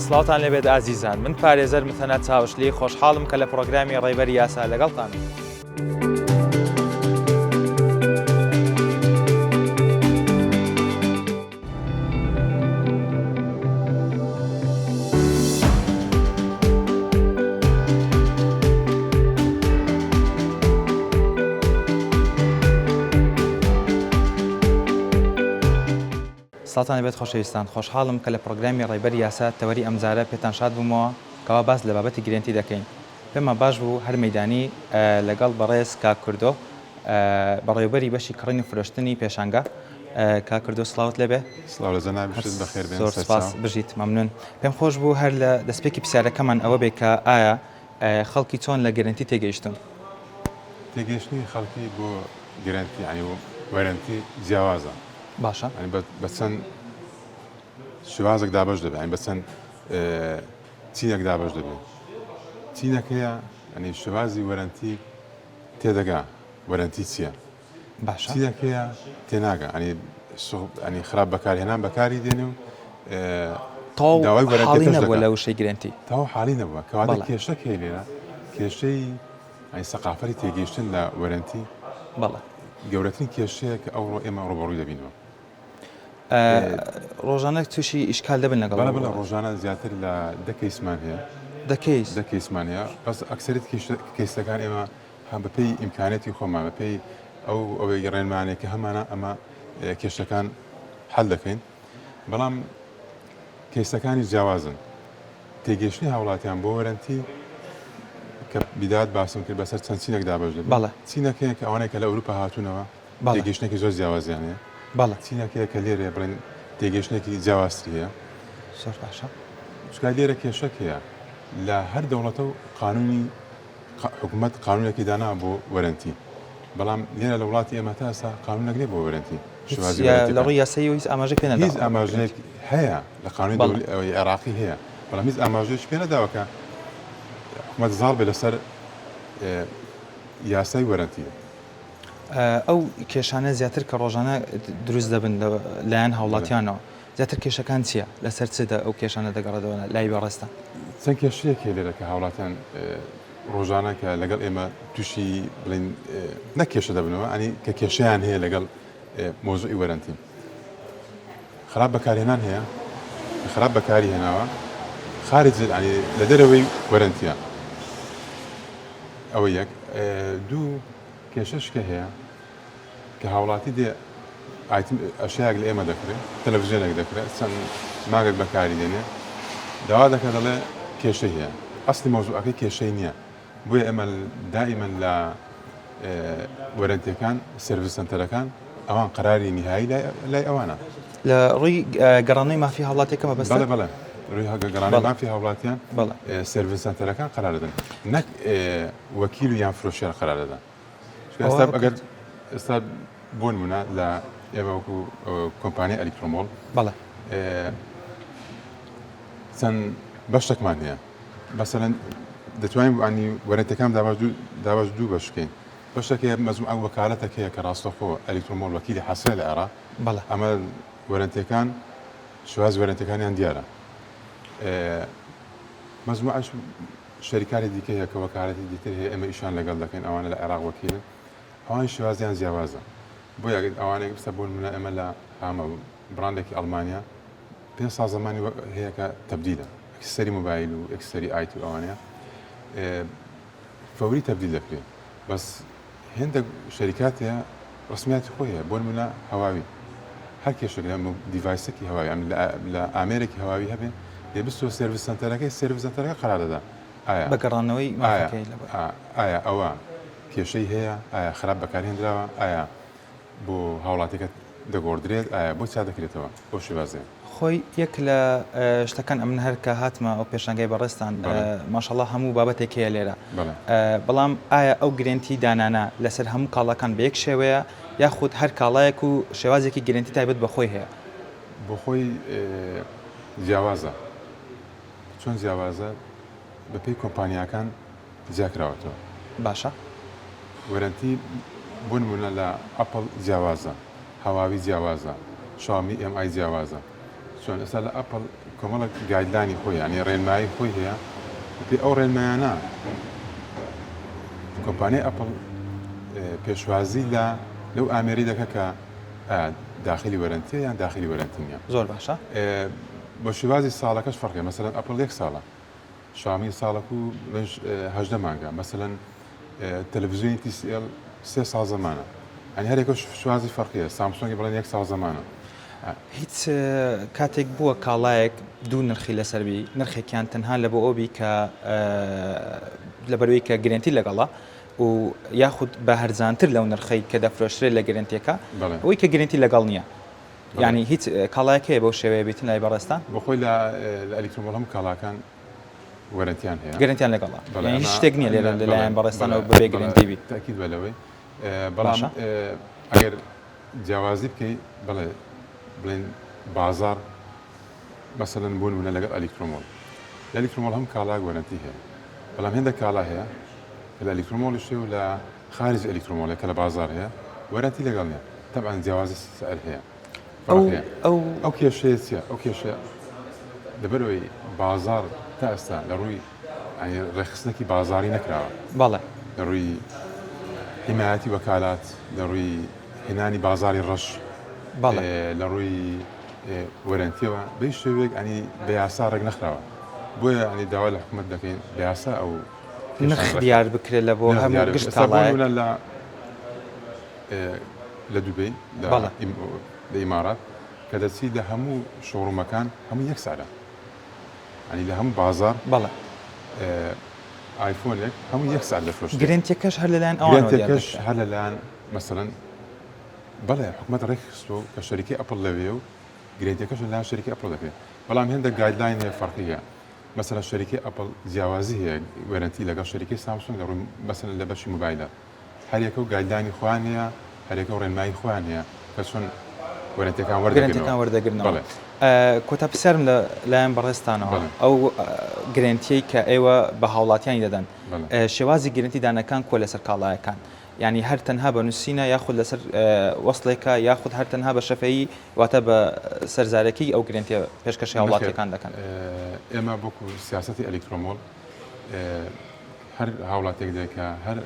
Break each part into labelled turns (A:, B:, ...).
A: سڵاوتان لێبێت ئازیزان من پارێزەر مثەنا چاوشلی خۆشحاڵم کە لە پڕۆگرامی ڕێبەری یاسا لەگەڵتانم. سڵاوتان لێبێت خۆشەویستان، خۆشحاڵم کە لە پڕۆگرامی ڕێبەری یاسا تەوەری ئەمجارە پێتان شاد بوومەوە کەوا باس لە بابەتی گرێنتی دەکەین. پێمان باش بوو هەر مەیدانی لەگەڵ بەڕێز کاک کوردۆ بەڕێوبەری بەشی کڕین و فرۆشتنی پێشانگا کاک کوردۆ سڵاوت لێبێ.
B: سڵاو لە جەنابیشت بەخێر بێن
A: زۆر سپاس
B: سەرچاو.
A: بژیت مەمنون. پێم خۆش بوو هەر لە دەستپێکی پرسیارەکەمان ئەوە بێ کە ئایا خەڵکی چۆن لە گرێنتی تێگەیشتوون؟
B: تێگەیشتنی خەڵکی بۆ گرێنتی یانی وەرەنتی جیاوازە.
A: باشە.
B: یانی بە چەند شێوازێک دابەش دەبێ یانی بە چەند چینێک دابەش دەبێ. چینێک هەیە یانی شێوازی وەرەنتی تێدەگا وەرەنتی چییە.
A: باشە.
B: چینێک هەیە تێناگا یانی یانی خراپ بەکارهێنان بەکاری دێنێ و
A: تەواو
B: داوای
A: حاڵی
B: وەرەنتیەکەش
A: نەبووە
B: دەکا.
A: لە وشەی گرەنتی.
B: تەواو حاڵی نەبووە. کەواتە
A: بەڵێ.
B: کێشەک هەیە لێرە کێشەی یانی سەقافەتی تێگەیشتن لە وەرەنتی
A: بەڵێ.
B: گەورەترین کێشەیە کە ئەوڕۆ ئێمە ڕووبەڕووی دەبینەوە.
A: ڕۆژانە تووشی ئیشکال دەبن لەگەڵ
B: بەڵێ بەڵێ ڕۆژانە زیاتر لە دە کەیسمان هەیە.
A: دە کەیس؟
B: دە کەیسمان هەیە بەس ئەکسەریت کەیسەکان ئێمە هەم بەپێی ئیمکانیەتی خۆمان بەپێی ئەو ئەوەی ڕێنمانێک کە هەمانە ئەمە کێشەکان حەل دەکەین بەڵام کەیسەکانی جیاوازن تێگەیشتنی هاوڵاتیان بۆ وەرەنتی کە بیدات باسم کرد بەسەر چەند چینێک دابەش دەبێت
A: بەڵێ.
B: چینێک هەیە کە ئەوانەی کە لە ئەوروپا هاتوونەوە
A: بەڵێ.
B: تێگەیشتنێکی زۆر جیاوازیان هەیە
A: بەڵێ.
B: چینێک هەیە کە لێرەیە بڵێن تێگەیشتنێکی جیاوازتری هەیە
A: زۆر باشە.
B: چونکە لێرە کێشەک هەیە لە هەر دەوڵەتە و قانونی حکومەت قانونێکی دانا بۆ وەرەنتی بەڵام لێرە لە وڵاتی ئێمە تا ئێستا قانونێک نییە بۆ وەرەنتی شێوازی وەرەنتیەکان.
A: لە ڕووی یاساییەوە هیچ ئاماژەی پێ نەداوە.
B: هیچ ئاماژەیەک هەیە لە قانونی
A: بەڵێ.
B: دەولی عێراقی هەیە بەڵام هیچ ئاماژەیەکی پێ نەداوە کە حکومەت زاڵ بێ لەسەر یاسای وەرەنتی.
A: ئەو کێشانە زیاتر کە ڕۆژانە دروست دەبن لە لایەن هاوڵاتیانەوە زیاتر کێشەکان چییە؟ لەسەر چ ئەو کێشانە دەگەڕێتەوە لای بەڕێزتان؟
B: چەند کێشەیەک هەیە لێرە کە هاوڵاتیان ڕۆژانە کە لەگەڵ ئێمە تووشی بڵین نەک کێشە دەبنەوە ئەنی کە کێشەیان هەیە لەگەڵ مۆزوعی وەرەنتی خراپ بەکارهێنان هەیە کە خراپ بەکاری هێناوە خارج ینی لە دەرەوەی وەرەنتیە ئەوە یەک دوو کێشەش کە هەیە کە هاوڵاتی دێ ئایتم ئەشیایەک لە ئێمە دەکرێ تەلەڤزیۆنێک دەکرێ چەند مانگێک بەکاری دێنێ داوا دەکات دەڵێ کێشەی هەیە ئەسلی مەوزوعەکەی کێشەی نییە بۆیە ئێمە دائیمەن لە وەرەنتیەکان سێرڤس سەنتەرەکان ئەوان قەراری نیهایی لای ئەوانە.
A: لە ڕووی گەڕانەوەی مافی هاوڵاتیەکە مەبەستە؟
B: بەڵێ بەڵێ ڕووی گەڕانەوەی مافی هاوڵاتیان سێرڤس سەنتەرەکان قەرار دەدەن نەک وەکیل و یان فرۆشیار قەرار دەدەن. ئێستا ئەگەر ئێستا بۆ نمونە لە ئێمە وەکو کۆمپانیای ئەلیکترۆمۆڵ
A: بەڵێ
B: چەند بەشێکمان هەیە مەسەلەن دەتوانین ینی وەرەنتەکان دابەش دوو دابەش دوو بەش بکەین بەشێک هەیە مەجموعە وەکالەتێک هەیە کە ڕاستەوخۆ ئەلیکترۆمۆڵ وەکیلی حەسرە لە عێراق
A: بەڵێ
B: ئەمە وەرەنتەکان شێوازی وەرەنتەکانیان دیارە مەجموعەش شەریکانی دیکە هەیە کە وەکالەتی دیتر هەیە ئێمە ئیشان لەگەڵ دەکەین ئەوانە لە عێراق وەکیلن ئەوان شێوازیان جیاوازە بۆیە ئەگەر ئەوانەی بسە بۆ نمونە ئێمە لە هامە بڕاندێکی ئەڵمانیا پێ ساڵ زمانی هەیە کە تەبدیلە ئەکسسەری مۆبایل و ئەکسسەری ئایتی و ئەوانەیە فەوری تەبدیل دەکرێت بەس هێندێک شەریکات هەیە ڕسمیاتی خۆی هەیە بۆ نمونە هەواوی هەر کێشێک لە device ێکی هەواوی ئەم لە ئامێرێکی هەواوی هەبێ دێ بستۆ service center ەکەی service center ەکە قەرار دەدا ئایا
A: بە گەڕانەوەی مافەکەی لە
B: ئایا ئەوە کێشەی هەیە ئایا خراپ بەکارهێنراوە ئایا بۆ هاوڵاتیەکە دەگۆڕدرێت ئایا بۆ چا دەکرێتەوە بەو شێوازەیە؟
A: خۆی یەک لە شتەکان ئەمن هەر کە هاتمە ئەو پێشانگای بەڕێزتان ماشەڵا هەموو بابەتێک هەیە لێرە بەڵام ئایا ئەو گرێنتی دانانە لەسەر هەموو کاڵاکان بە یەک شێوەیە یاخود هەر کاڵایەک و شێوازێکی گرێنتی تایبەت بە خۆی هەیە؟
B: بۆ خۆی جیاوازە چۆن جیاوازە بەپێی کۆمپانیاکان جیاکراوەتەوە.
A: باشە.
B: وەرەنتی بۆ نمونە لە ئەپڵ جیاوازە، هەواوی جیاوازە، شاومی ئێم ئای جیاوازە. چۆن ئێستا لە ئەپڵ کۆمەڵێک guideline ی خۆی یانی ڕێنمایی خۆی هەیە بەپێی ئەو ڕێنمایانە کۆمپانیای ئەپڵ پێشوازی لە لەو ئامێری دەکە کە داخلی warranty یە یان داخلی warranty نیە
A: زۆر باشە
B: بۆ شێوازی ساڵەکەش فەرقە مەسەلەن ئەپڵ یەک ساڵە شامی ساڵک و هەژدە مانگە مەسەلەن تەلەڤزیۆنی TCL سێ ساڵ زەمانە ئەنی هەرێکە شوازی فەرقیە سامسۆنگی بڵێن یەک ساڵ زەمانە.
A: هیچ کاتێک بووە کاڵایەک دوو نرخی لەسەر بی نرخێکیان تەنها لە بۆ ئەو بی کە لەبەرەوەی کە guarantee لەگەڵە و یاخود بە هەرزانتر لەو نرخەی کە دەفرۆشرێت لە guarantee یەکە ئەوەی کە guarantee لەگەڵ نییە یعنی هیچ کاڵایەک هەیە بەو شێوەیە بیتن لای بەڕێزتان؟
B: بەخۆی لە ئەلیکترۆمۆڵ هەموو کاڵاکان warranty یان هەیە.
A: guarantee یان لەگەڵە. یانی هیچ شتێک نییە لێرە لەلایەن بەڕێزتانەوە بەبێ guarantee بی.
B: تەئکید بە لەوەی. بەڵام ئەگەر جیاوازی بکەی بەڵێ بڵێن بازاڕ مەسەلەن بۆ نمونە لەگەڵ ئەلیکترۆمۆڵ لە ئەلیکترۆمۆڵ هەم کاڵاک warranty هەیە بەڵام هێندە کاڵا هەیە کە لە ئەلیکترۆمۆڵیش هەیە و لە خارج ئەلیکترۆمۆڵێک کە لە بازاڕ هەیە warranty لەگەڵ نییە تەبعەن جیاوازی سعر هەیە.
A: ئەو
B: ئەو کێشەیە چیە؟ ئەو کێشە لەبەرئەوەی بازاڕ تا ئێستا لە ڕووی ڕێکخستنێکی بازاڕی نەکراوە.
A: بەڵێ.
B: لە ڕووی حیمایەتی وەکالات، لە ڕووی هێنانی بازاڕی ڕەش،
A: بەڵێ.
B: لە ڕووی warranty یەوە بە هیچ شێوەیەک ینی بە یاسا ڕێک نەخراوە. بۆیە ینی داوا لە حکوومەت دەکەین بە یاسا ئەو
A: نرخ دیار بکرێت لە بۆ هەموو گشت کاڵایەک.
B: لە لە دوبەی لە ئیمارات کە دەچی لە هەموو showroom ەکان هەموو یەک سعرە ئەنی لە هەموو بازار
A: بەڵێ
B: ئایفۆنێک هەموو یەک سعر دەفرۆشرێت
A: guarantee یەکەش هەر لەلایەن ئەوانەوە دیار
B: guarantee یەکەش
A: دەکرێت.
B: هەر لەلایەن مەسەلەن بەڵێ حکومەت ڕێکخستووە کە شەریکەی ئەپڵ لەوێ و guarantee یەکەش لەلایەن شەریکەی ئەپڵ دەکرێت بەڵام هێندە guideline هەیە فەرقی هەیە مەسەلەن شەریکەی ئەپڵ جیاوازی هەیە warranty لەگەڵ شەریکەی سامسۆنگ لە ڕووی مەسەلەن لە بەشی مۆبایلە هەریەکە و guideline ی خۆیان هەیە، هەریەکە و ڕێنمایی خۆیان هەیە کە چۆن warranty یەکان وەردەگرنەوە.
A: guarantee یەکان وەردەگرنەوە.
B: بەڵێ.
A: کۆتا پرسیارم لە لایەن بەڕێزتانەوە،
B: بەڵێ.
A: ئەو guarantee یەی کە ئێوە بە هاوڵاتیانی دەدەن،
B: بەڵێ.
A: شێوازی guarantee دانەکان کوە لەسەر کاڵایەکان؟ یانی هەر تەنها بە نووسینە یاخود لەسەر وەسڵێکە یاخود هەر تەنها بە شەفەیی واتە بە سەرزارەکی ئەو guarantee یە پێشکەشی
B: نەخێر،
A: هاوڵاتیەکان دەکەن؟
B: ئێمە وەکو سیاسەتی ئەلیکترۆمۆڵ هەر هاوڵاتیەک دێ کە هەر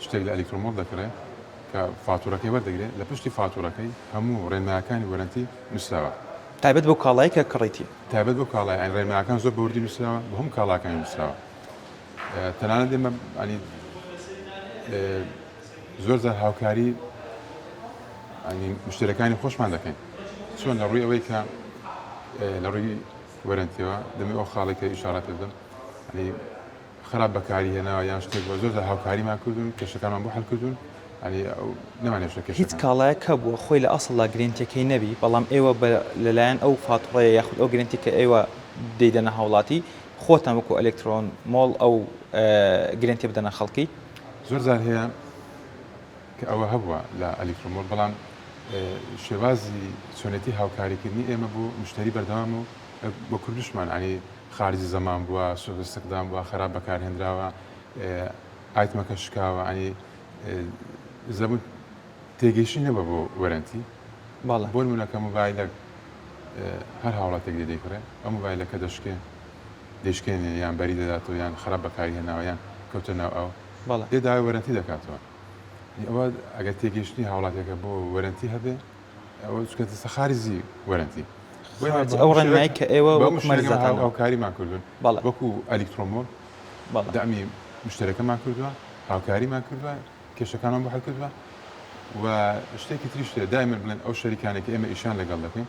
B: شتێک لە ئەلیکترۆمۆڵ دەکڕێ کە فاتورەکەی وەردەگرێ لە پشتی فاتورەکەی هەموو ڕێنمایەکانی warranty نووسراوە.
A: تایبەت بەو کاڵایەی کە کڕیتی.
B: تایبەت بەو کاڵایە یانی ڕێنمایەکان زۆر بە وردی نووسراوە بۆ هەموو کاڵاکانی نووسراوە تەنانەت ئێمە ینی زۆر جار هاوکاری ینی مشتەرەکانی خۆشمان دەکەین چۆن لە ڕووی ئەوەی کە لە ڕووی warranty یەوە دەمێ ئەو خاڵێک کە ئیشارە پێ بدەم ینی خراپ بەکاری هێناوە یان شتێک بووە زۆر جار هاوکاریمان کردوون کێشەکانمان بۆ حل کردوون ینی ئەو نەمانهێشتووە
A: هیچ
B: کێشەکان.
A: کاڵایەک هەبووە خۆی لە ئەسڵدا guarantee یەکەی نەبی بەڵام ئێوە بە لەلایەن ئەو فاتوڕەیە یاخود ئەو guarantee کە ئێوە دەیدەنە هاوڵاتی خۆتان وەکو ئەلکترۆن مۆڵ ئەو guarantee یە بدەنە خەڵکی؟
B: زۆر جار هەیە کە ئەوە هەبووە لە ئەلیکترۆمۆڵ بەڵام شێوازی چۆنێتی هاوکاریکردنی ئێمە بۆ مشتەری بەردەوام و بۆ کوردشمان ینی خارجی زەمان بووە، سوء استخدام بووە، خراپ بەکارهێنراوە، item ەکە شکاوە، ینی زەبوون تێگەیشتنی نەبووە بۆ warranty.
A: بەڵێ.
B: بۆ نموونە کە مۆبایلەک هەر هاوڵاتێک دێ دەیکڕێ، ئەو مۆبایلە کە دەشکێ دەیشکێنێ یان بەری دەداتەوە یان خراپ بەکاری هێناوە یان کەوتە ناو ئاو،
A: بەڵێ.
B: دێ داوای warranty دەکاتەوە. ئەوە ئەگەر تێگەیشتنی هاوڵاتیەکە بۆ warranty هەبێ ئەوە چونکە دەستە خارجی warranty.
A: ئەو ڕێنمایی کە ئێوە وەکو مەرزەتان
B: هاوکاریمان کردوون وەکو ئەلیکترۆمۆڵ دەعمی مشتەرەکەمان کردووە هاوکاریمان کردووە کێشەکانمان بۆ حل کردووە و شتێکی تریش هەیە دایمەن بڵێن ئەو شەریکانێک کە ئێمە ئیشان لەگەڵ دەکەین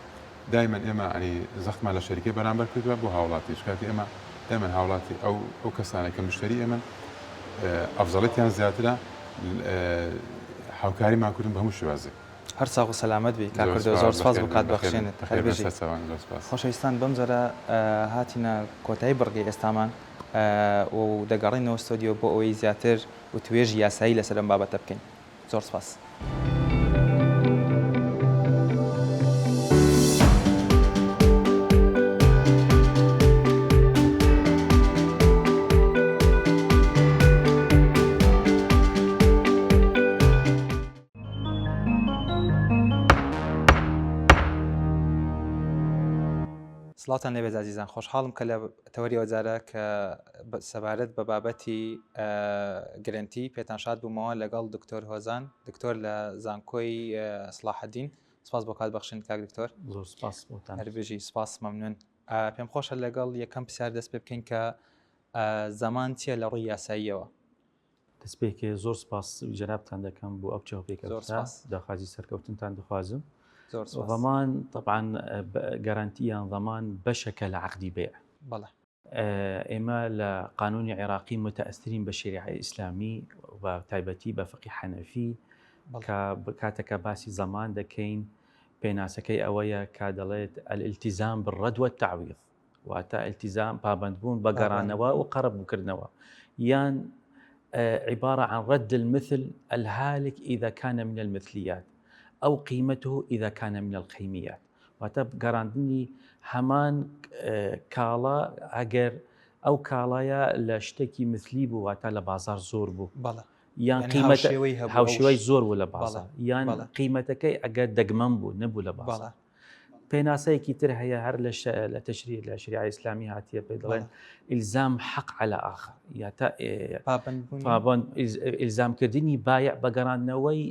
B: دایمەن ئێمە ینی زەختمان لە شەریکەی بەرامبەر کردووە بۆ هاوڵاتی چونکە ئێمە دایمەن هاوڵاتی ئەو ئەو کەسانێک کە مشتەری ئێمەن ئەفزەڵێتیان زیاترە هاوکاریمان کردوون بە هەموو شێوازێک.
A: هەر ساغ و سەلامەت بی کاک کوردۆ زۆر سپاس بۆ کات بەخشینت هەر بژی. خۆشەویستان بەم جۆرە هاتینە کۆتایی بڕگەی ئێستامان و دەگەڕێینەوە ستۆدیۆ بۆ ئەوەی زیاتر وتوێژی یاسایی لەسەر ئەم بابەتە بکەین. زۆر سپاس. سڵاوتان لێبێت ئازیزان خۆشحاڵم کە لە تەوەری ئەوجارە کە سەبارەت بە بابەتی گرنتی پێتان شاد بوومەوە لەگەڵ دکتۆر هۆزان دکتۆر لە زانکۆی سڵاحەدین سپاس بۆ کات بەخشین کاک دکتۆر
C: زۆر سپاس بۆتان
A: هەربژی سپاس مەمنون پێم خۆشە لەگەڵ یەکەم پرسیار دەست پێ بکەین کە زەمان چییە لە ڕووی یاساییەوە؟
C: دەستپێکێ زۆر سپاس جەنابتان دەکەم بۆ ئەو چاوپێکەوتنە داخوازی سەرکەوتنتان دەخوازم ضمان طبعا گەرانتی یان ضمان بەشەکە لە عقدی بێع
A: بەڵێ
C: ئێمە لە قانونی عێراقی متەئەسرین بە شەریعەی ئیسلامی و تایبەتی بە فقی حەنەفی کە کاتەکە باسی زەمان دەکەین پێناسەکەی ئەوەیە کە دەڵێت الالتزام بالرد والتعویض واتە التزام پابەندبوون بە گەڕانەوە و قەرەبووکردنەوە یان عبارة عن رد المثل الهالك إذا كان من المثليات أو قيمته إذا كان من القيميات واتە گەڕاندنی هەمان کاڵا ئەگەر ئەو کاڵایە لە شتێکی مثلی بوو واتە لە بازار زۆر بوو
A: بەڵێ
C: یان قیمەتەوەی هاوشێوەی زۆر بوو لە بازار یان قیمەتەکەی ئەگەر دەگمەن بوو نەبوو لە بازار پێناسەیەکی تر هەیە هەر لە لە تەشری لە شریعە ئیسلامی هاتیە پێ دەڵێن ئیلزام حەق على آخر یا تا پابند ئیلزامکردنی بایع بە گەڕاندنەوەی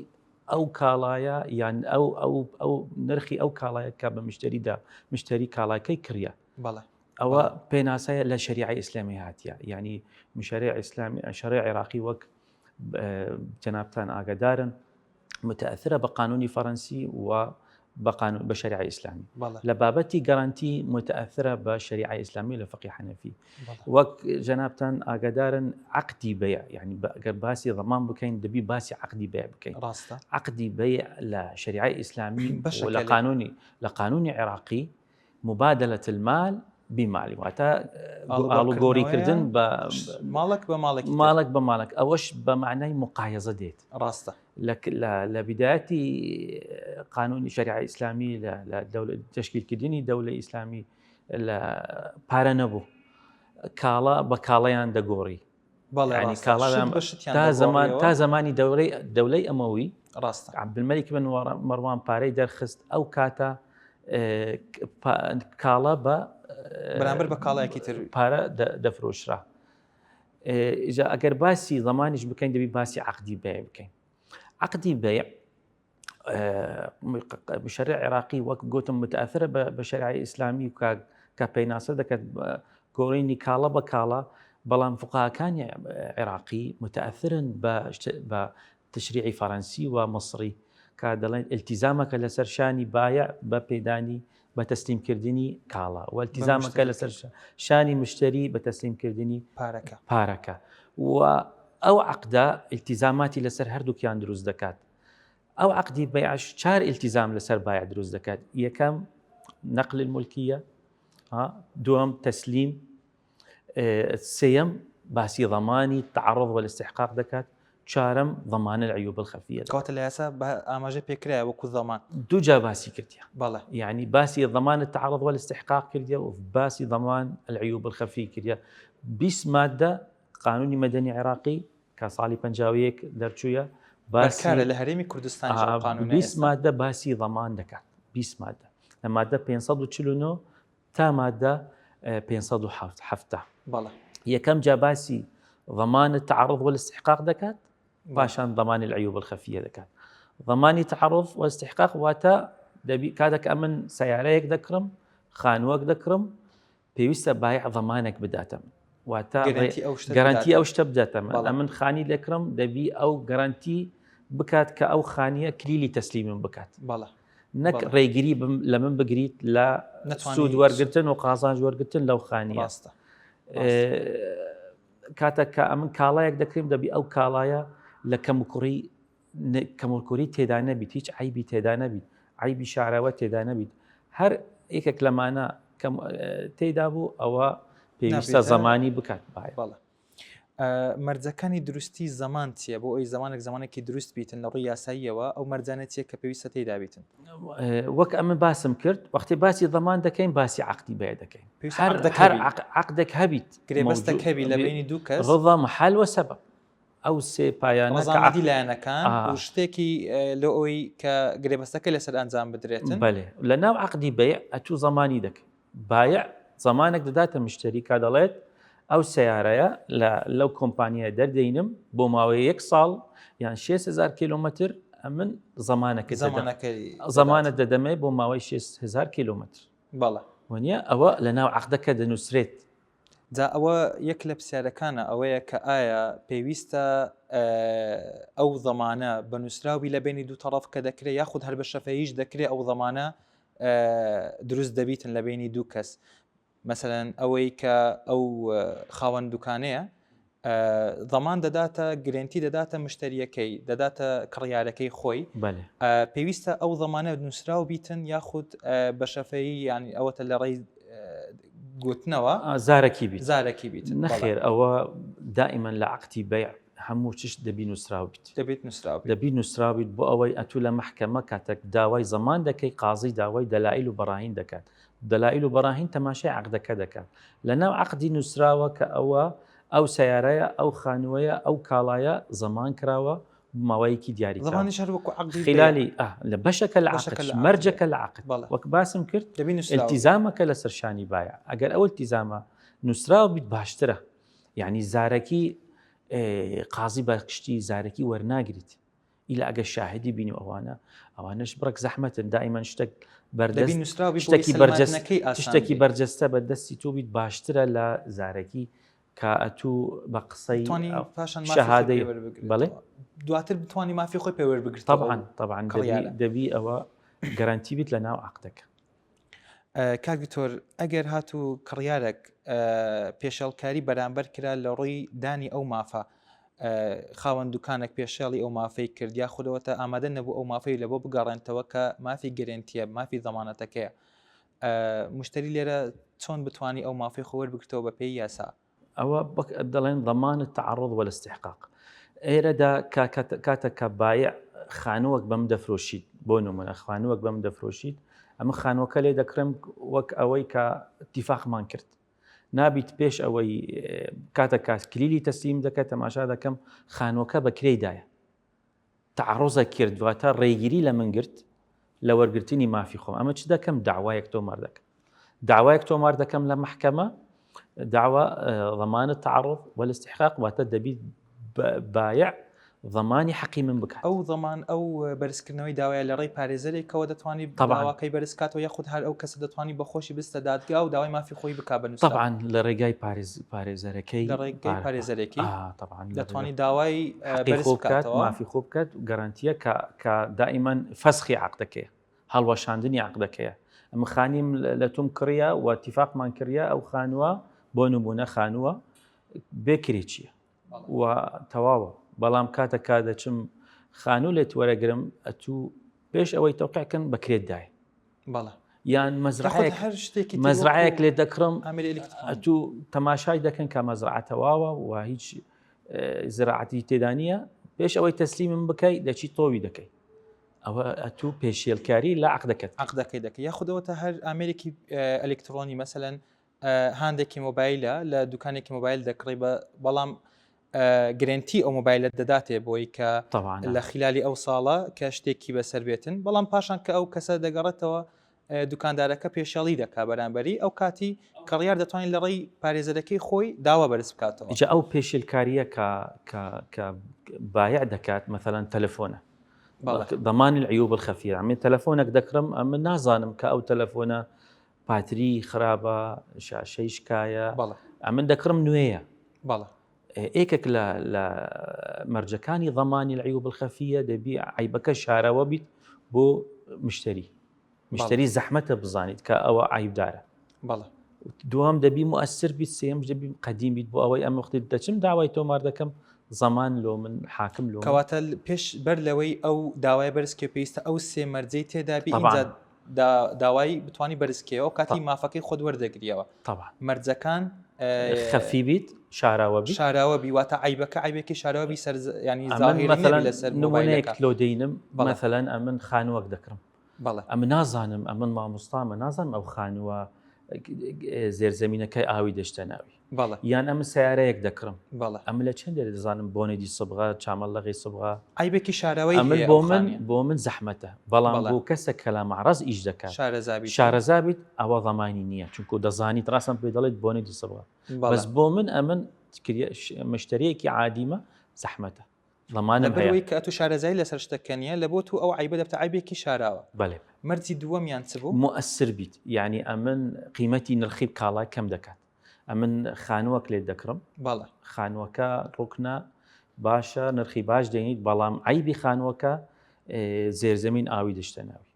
C: ئەو کاڵایە یان ئەو ئەو ئەو نرخی ئەو کاڵایە کە بە مشتریدا مشتری کاڵاکەی کڕە
A: بەڵێ
C: ئەوە پێناسەیە لە شەریعە ئیسلامی هاتیە یعنی مشارع ئیسلامی شەڕی عێراقی وەک جەنابتان ئاگادارن متأثرە بە قانونی فەرەنسی و بە قانون بە شەریعە ئیسلامی لە بابەتی گەرانتی متأثرە بە شەریعە ئیسلامی لە فقی حەنەفی وەک جەنابتان ئاگادارن عقدی بەیع یعنی گەر باسی ضمان بکەین دەبی باسی عقدی بەیع بکەین
A: ڕاستە
C: عقدی بەیع لە شەریعە ئیسلامی لە قانونی لە قانونی عێراقی مبادلە المال بمال واتە ئاڵوگۆریکردن بە
A: ماڵک بە ماڵێک
C: ماڵک بە ماڵک ئەوەش بە معنای مقایەزە دێت
A: ڕاستە
C: لە بدایەتی قانونی شەریعە ئیسلامی لە تشکیلکردنی دەولە ئیسلامی لە پارە نەبوو کاڵا بە کاڵیان دەگۆڕی تا زمان تا زمانی دەورەی دەولەی ئەمەوی
A: ڕاستە
C: عبدالملک بن مەڕوان پارەی دەرخست ئەو کاتە کاڵا بە
A: بەرامبەر بە کاڵایەکی تر
C: پارە دەفرۆشرا ئیجا ئەگەر باسی زمانیش بکەین دەبی باسی عقدی بێ بکەین عقدی بێ شەرع عێراقی وەک گوتم متاثرە بە شەرعی ئیسلامی و کە پێناسە دەکات گۆڕینی کاڵە بە کاڵا بەڵام فقاکانی عێراقی متاثرن بە تشریعی فەرەنسی و مصری کە دەڵێن التیزامەکە لەسەر شانی بایع بە پێدانی بە تەسلیمکردنی کاڵا و التیزامەکە لەسەر شانی مشتری بە تەسلیمکردنی
A: پارەکە
C: پارەکە و ئەو عقدە التیزاماتی لەسەر هەردووکیان دروست دەکات ئەو عەقدی بەیعش چار ئیلتیزام لەسەر بایع دروست دەکات یەکەم نەقل الملکیە دووەم تەسلیم سێیەم باسی ضمانی تعرض والاستحقاق دەکات چوارەم ضمان العیوب الخفیە
A: کەواتە لە یاسا بە ئاماژە پێکرایە وەکو ضمان
C: دوو جا باسی کردیە
A: بەڵێ
C: یعنی باسی ضمان التعرض والاستحقاق کردیە و باسی ضمان العیوب الخفی کردیە 20 مادە قانونی مەدەنی عێراقی کە ساڵی 51 دەرچوویە
A: بەرکارە لە هەرێمی کوردستان
C: 20 مادە باسی ضمان دەکات 20 مادە لە مادە 549 تا مادە 570
A: بەڵێ
C: یەکەم جا باسی ضمان التعرض والاستحقاق دەکات پاشان ضمان العیوب الخفیە دەکات ضمانی تعرض واستحقاق واتە دەبی کاتێک ئەمن سیارەیەک دەکڕم خانووەک دەکڕم پێویستە بایع ضمانێک بداتە من واتە گەرانتی ئەو شتە بداتە من ئەمن خانی لێکڕم دەبی ئەو گەرانتی بکات کە ئەو خانیە کلیلی تەسلیمم بکات
A: بەڵێ
C: نەک ڕێگری لە من بگریت لە سوود وەرگتن و قازانج وەرگتن لەو خانیە
A: ڕاستە
C: کاتێک کە ئەمن کاڵایەک دەکریم دەبی ئەو کاڵایە لە کەموکوڕی کەموکوری تێدا نەبیت هیچ عیبی تێدا نەبیت عیبی شارەوە تێدا نەبیت هەر یەکێک لەمانە تێدا بوو ئەوە پێویستە زمانی بکات
A: باڵە مەرجەکانی دروستی زەمان چییە بۆ ئەوی زمانێک زمانێکی دروست بیتن لە ڕووی یاساییەوە ئەو مەرجانە چیە کە پێویستە تێدا بیتن
C: وەک ئەمە باسم کرد وەختی باسی زەمان دەکەین باسی عقدی بێ دەکەین هەر عقدێک هەبیت
A: گرێبەستێک هەبی لە بینی دوو کەس
C: ڕضا محل وسبب ئەو سێ پایانە
A: ڕەزامەندی لایەنەکان و شتێکی لۆ ئەوی کە گرێبەستەکە لەسەر ئەنجام بدرێتن
C: بەێ لە ناو عقدی بەیع ئەتوو زەمانی دەکەی. بایع زەمانێک دەداتە مشتری کە دەڵێت ئەو سیارەیە لە لەو کۆمپانیای دەردەینم بۆ ماوەی یەک ساڵ یان 6هزار کیلومتر ئەمن زەمانەکە زەمانە دەدەمێ بۆ ماوەی 6هزار کیلومتر
A: بەڵێ
C: وەنیە ئەوە لە ناو عقدەکە دەنووسرێت
A: جا ئەوە یەک لە پرسیارەکانە ئەوەیە کە ئایا پێویستە ئەو زەمانە بە نووسراوی لە بینی دوو تەڕەف کە دەکرێت یاخود هەر بە شەفەیش دەکرێت ئەو زەمانە دروست دەبیتن لە بینی دوو کەس مەسەلەن ئەوەی کە ئەو خاوەن دوکانەیە ضمان دەداتە گرنتی دەداتە مشتریەکەی دەداتە کڕیارەکەی خۆی پێویستە ئەو ضمانە نووسراو بیتن یاخود بە شەفەیی ینی ئەوەتە لە ڕێی گوتنەوە
C: زارەکی بیت
A: زارەکی بیت
C: نەخێر ئەوە دائیمەن لە عقتی بەیع هەموو چشت دەبی نووسراو بیت
A: دەبێت نووسراو
C: دەبی نووسراو بیت بۆ ئەوەی ئەتوو لە مەحکەمە کاتێک داوای زەمان دەکەی قازی داوای دەلایل و بەراهین دەکات دەلایل و بەراهین تەماشای عەقدەکە دەکات لەناو عەقدی نووسراوە کە ئەوە ئەو سەیارەیە ئەو خانووەیە ئەو کاڵایە زەمان کراوە ماوەیەکی دیاری
A: زمانیش هەر وەکو عەقدی
C: خلالی لە بەشەکە لە عەقد مەرجەکە لە عەقد وەک باسم کرد التزامەکە لەسەر شانی بایە ئەگەر ئەو التزامە نووسراو بیت باشترە یعنی زارەکی قازی بە گشتی زارەکی وەرناگریت ئیلا ئەگەر شاهدی بینی و ئەوانە ئەوانەش بڕێک زەحمەتن دائیمەن شتێک بەردەست
A: نووسراوی
C: شتێکی بەرجەستەکەی شتێکی بەرجەستە بە دەستی تۆ بیت باشترە لە زارەکی کە ئەتوو بە قسەی
A: پاشان
C: شەهادەی بەڵێ
A: دواتر بتوانانی مافی خۆی پێوەربگرێت
C: طبعا طبعا دەبی ئەوە گەرانتی بیت لە ناو عقدەکە
A: کاک دکتۆر ئەگەر هاتوو کڕیارێک پێشێڵکاری بەرامبەر کرا لە ڕووی دانی ئەو مافە خاوەن دوکانێک پێشێڵی ئەو مافەی کرد یا خودەوەتە ئامادە نەبوو ئەو مافەی لە بۆ بگەڕێنتەوە کە مافی گەرنتیە مافی زەمانەتەکەیە مشتری لێرە چۆن بتانی ئەو مافی خۆ وەربگرتەوە بە پێی یاسا
C: ئەوە وەک دەڵێن ضمان التعرض والاستحقاق ئێرەدا کاتە کە بایع خانووەک بەم دەفرۆشیت بۆ نمونە خانووەک بەم دەفرۆشیت ئەمە خانووەکە لێ دەکڕم وەک ئەوەی کە اتفاقمان کرد نابیت پێش ئەوەی کاتە کاس کلیلی تەسلیم دەکە تەماشا دەکەم خانووەکە بە کرێدایە تەعەڕوزە کرد واتە ڕێگیری لە من گرت لە وەرگرتنی مافی خۆم ئەمە چ دەکەم داوایەک تۆمار دەکەم داوایەک تۆمار دەکەم لە محکەمە داوا ضمان التعرض والاستحقاق واتە دەبیت بایع ضمانی حەقی من بکات
A: ئەو ضمان ئەو بەرزکردنەوەی داوایە لە ڕێی پارێزەرێکەوە دەتوانی داواکەی بەرز کاتەوە یاخود هەر ئەو کەسە دەتوانی بە خۆشی بستە دادگا و داوای مافی خۆی بکا بە
C: نووسراو طبعا لە ڕێگای پارێز پارێزەرەکەی
A: لە ڕێگەی پارێزەرێکی
C: طبعا
A: دەتوانی داوای
C: حەقی
A: بەرز
C: خۆ بکات
A: بکاتەوە
C: مافی خۆ بکات گەرانتیە کە کە دائیما فەسخی عەقدەکەیە هەڵوەشاندنی عەقدەکەیە ئەمە خانیم لە تۆم کڕیە و اتفاقمان کڕیە ئەو خانووە بۆ نمونە خانووە بێ کرێچیە و تەواوە بەڵام کاتە کا دەچم خانوو لێت وەرەگرم ئەتوو پێش ئەوەی تەوقعکەن بە کرێت دای
A: بەڵێ
C: یان مەزرعەیەک
A: هەر شتێکی
C: مەزرعەیەک لێ دەکڕم ئەتوو تەماشای دەکەن کە مەزرعە تەواوە و هیچ زراعەتی تێدا نییە پێش ئەوەی تەسلیمم بکەی دەچی تۆوی دەکەی ئەوە ئەتوو پێشێلکاری لە عقدەکەت
A: عقدەکەی دەکەی یاخودەوە تا هەر ئامێرێکی ئەلکترۆنی مەسەلەن هاندێکی مۆبایلە لە دوکانێکی مۆبایل دەکڕی بە بەڵام گرنتی ئەو مۆبایلت دەداتێ بۆی کە لە خلالی ئەو ساڵە کە شتێکی بەسەر بێتن بەڵام پاشان کە ئەو کەسە دەگەڕێتەوە دوکاندارەکە پێشێڵی دەکا بەرامبەری ئەو کاتی کڕیار دەتوانین لە ڕێی پارێزەرەکەی خۆی داوا بەرز بکاتەوە
C: جا ئەو پێشێلکاریە کە کە کە بایع دەکات مەثەلەن تەلەفۆنە ضمان العیوب الخفیە من تەلەفۆنێک دەکڕم ئەمن نازانم کە ئەو تەلەفۆنە پاتری خراپە شاشەی شکایە ئەمن دەکڕم نوێیە
A: بەڵێ
C: ئێکێک لە لە مەرجەکانی ضمانی العیوب الخفیە دەبی عیبەکە شارەوە بیت بۆ مشتری مشتری زەحمەتە بزانیت کە ئەوە عیبدارە
A: بەڵێ
C: دوام دەبی مؤثر بیت سێم دەبی قەدیم بیت بۆ ئەوەی ئەم وەختی دەچم داوای تۆمار دەکەم زەمان لۆ من حاکم لۆ
A: کەواتە پێش بەر لەوەی ئەو داوای بەرزکێ پێویستە ئەو سێ مەرجەی تێدابی ئینجا داوای بتانی بەرزکەوە کاتی مافەکەی خۆت وەردەگریەوە مەرجەکان
C: خەفی بیت شاراوە
A: بی شاراوە بی واتە عیبەکە عیبێکی شاراوە بی سەر ینی
C: لەسەر نمونەیەک لۆ دەینم مەثلەن ئەمن خانووەک دەکڕم
A: بەڵێ
C: ئەمن نازانم ئەمن مامۆستامە نازانم ئەو خانووە. زێرزەمینەکەی ئاوی دەشتە ناوی
A: بەڵێ
C: یان ئەمن سیارەیەک دەکڕم
A: بەڵێ
C: ئەمن لە چەند دێرە دەزانم بۆنێدی سبغە چامەلەغی سبغە
A: عیبێکی شاراوەی
C: ئەمن
A: هەیە
C: بۆ
A: ئەو
C: من
A: خانیە.
C: بۆ من زەحمەتە بەڵام
A: بەڵێ.
C: بۆ کەسە کە لە معرەز ئیش دەکات
A: شارەزا بیت
C: شارەزا بیت ئەوە ضمانی نییە چونکو دەزانیت ڕاستم پێ دەڵێت بۆنێدی سبغە
A: بەڵێ.
C: بەس بۆ من ئەمن مشتریەکی عادیمە زەحمەتە ضمانم هەیە
A: لەبەرئەوەی کە ئەتوو شارەزایی لەسەر شتەکە نییە لە بۆ تو ئەو عەیبە دەبتە عەیبێکی شاراوە.
C: بەلێ.
A: مەرجی دووەمیان چ بوو؟
C: موئەسر بیت یانی ئەمن قیمەتی نرخی کاڵای کەم دەکات ئەمن خانووەک لێت دەکڕم
A: بەڵێ.
C: خانووەکە ڕوکنە باشە نرخی باش دێنیت بەڵام عەیبی خانووەکە زێرزەمین ئاوی دەشتە ناوی.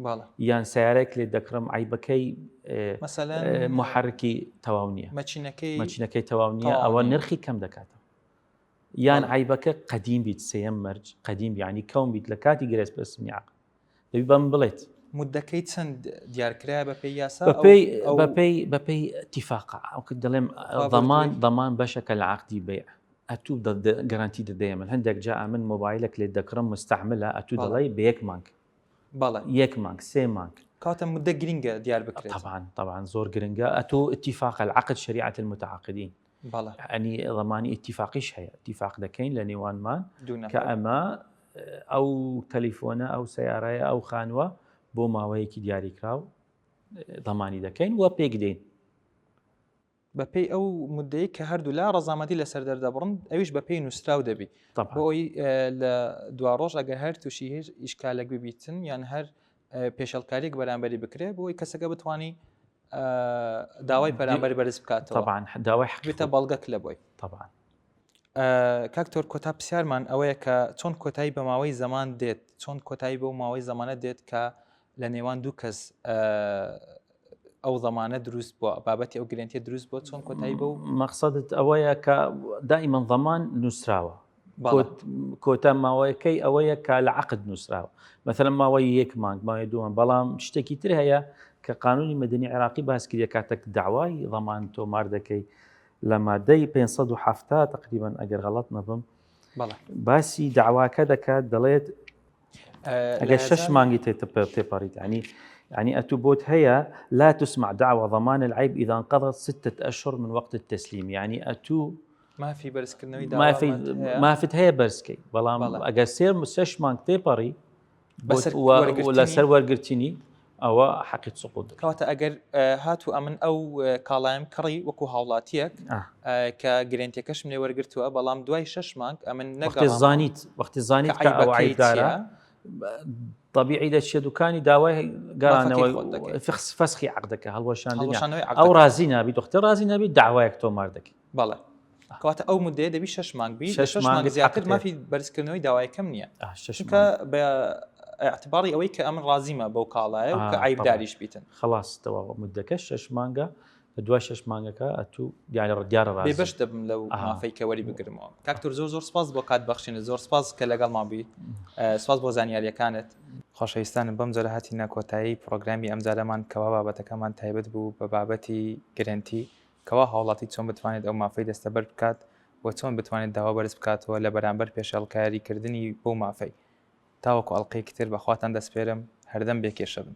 A: بەڵێ.
C: یان سەیارەیەک لێت دەکڕم عەیبەکەی
A: مەسەلەن
C: محرکی تەواو نییە
A: مەچینەکەی
C: مەچینەکەی تەواو نییە
A: تەواو
C: ئەوە
A: نییە.
C: نرخی کەم دەکاتەوە. یان
A: بەڵێ.
C: عەیبەکە قەدیم بیت سێیەم مەرج قەدیم یعنی کەون بیت لە کاتی گرێس بەسمی عەقد دەبی بەم بڵێت
A: مدەکەی چەند دیارکرایە بەپێی یاسا ئەو-
C: بەپێی
A: ئەو
C: بەپێی بەپێی اتفاقە ئەو کە دەڵێم
A: خوا
C: ضمان
A: بردووی.
C: ضمان بەشەکە لە عەقدی بەیع ئەتوو گەرانتی دەدەیە من هەندێک جا ئەمن مۆبایلێک لێت دەکڕم مستعملە ئەتوو
A: بەڵێ.
C: دەڵێی بە یەک مانگ
A: بەڵێ
C: یەک مانگ سێ مانگ
A: کەواتە مدە گرنگە دیار بکرێت
C: طبعا طبعا زۆر گرنگە ئەتوو اتفاق العقد شریعة المتعاقدین
A: بەڵێ.
C: یەعنی ضمانی ئیتیفاقیش هەیە ئیتیفاق دەکەین لە نێوانمان
A: دوو
C: کە
A: نەفەر.
C: ئەمە ئەو تەلیفۆنە ئەو سەیارەیە ئەو خانووە بۆ ماوەیەکی دیاریکراو ضمانی دەکەین و پێک دێین.
A: بەپێی ئەو مدەی کە هەردوولا ڕەزامەندی لەسەر دەردەبڕن ئەویش بەپێی نووسراو دەبی
C: طبعا
A: بۆ ئەوی لە دواڕۆژ ئەگەر هەر تووشی هیچ ئیشکالێک ببیتن یان هەر پێشێلکاریەک بەرامبەری بکرێ بۆ ئەوی کەسەکە بتوانی داوای پەرامبەر بەرز بکاتەوە
C: طبعا داوای حەقی
A: بێتە بەڵگەک لە بۆی
C: طبعا
A: کاکتۆر کۆتا پرسیارمان ئەوەیە کە چۆن کۆتایی بە ماوەی زەمان دێت چۆن کۆتایی بەو ماوەی زەمانە دێت کە لە نێوان دوو کەس ئەو زەمانە دروست بووە بابەتی ئەو گرنتیە دروست بۆ چۆن کۆتایی بەو
C: مەقصدت ئەوەیە کە دائیما ضمان نووسراوە کۆتا ماوەیەکەی ئەوەیە کە لە عقد نووسراوە مەثلا ماوەی یەک مانگ ماوەی دووەم بەڵام شتێکی تر هەیە کە قانونی مەدەنی عێراقی باس کردیە کاتێک داوای ضمان تۆمار دەکەی لە مادەی 570 تقریبا ئەگەر غەڵەت نەبم باسی داواکە دەکات دەڵێت ئەگەر شش مانگی تێپەڕیت ینی يعني ئەتو بۆت هەیە لا تسمع دعوى ضمان العيب إذا انقضت ستة أشهر من وقت التسليم يعني ئەتو
A: مافی بەرزکردنەوەی
C: مافی مافت هەیە بەرزکەی بەڵام ئەگەر سێر شش مانگ تێپەڕی لەسەر وەرگرتنی ئەوە حەقی سقوط دەکات.
A: کەواتە ئەگەر هاتوو ئەمن ئەو کاڵایم کڕی وەکو هاوڵاتیەک کە گرێنتیەکەشم لێ وەرگرتووە بەڵام دوای شش مانگ ئەمن
C: وەختی زانیت وەختی زانیت کە ئەو عیبدارە طبیعی دەچێت دوکانی داوای گەڕانەوەی فەسخی عقدەکە هەڵوەشاندنی ئەو ڕازی نابیت وەختی ڕازی نابیت داوایەک تۆمار دەکەی
A: بەڵێ کەواتە ئەو مدەیە دەبی شش مانگ بی شش مانگ زیاتر مافی بەرزکردنەوەی داوایەکەم نییە چونکە بە اعتباری ئەوەی کە ئەمن ڕازیمە بەو کاڵایە و کە عیبداریش بیتن
C: خلاص تەواوە مدەکە شش مانگە لە دوای شش مانگەکە ئەتوو دیارە دیارە ڕازی
A: بێبەش دەبم لەو مافەی کە وەری بگرمەوە کاکتۆر زۆر زۆر سپاس بۆ کات بەخشینت زۆر سپاس کە لەگەڵمان بووی سپاس بۆ زانیاریەکانت. خۆشەویستانم بەم جۆرە هاتینە کۆتایی پڕۆگرامی ئەمجارەمان کەوا بابەتەکەمان تایبەت بوو بە بابەتی گرەنتی کەوا هاوڵاتی چۆن بتوانێت ئەو مافەی دەستەبەر بکات و چۆن بتوانێت داوا بەرز بکاتەوە لە بەرامبەر پێشێڵکاری کردنی بەو مافەی. تاوەکو ئەڵقەیەکی تر بە خواتان دەسپێرم هەردەم بێ کێشە بن.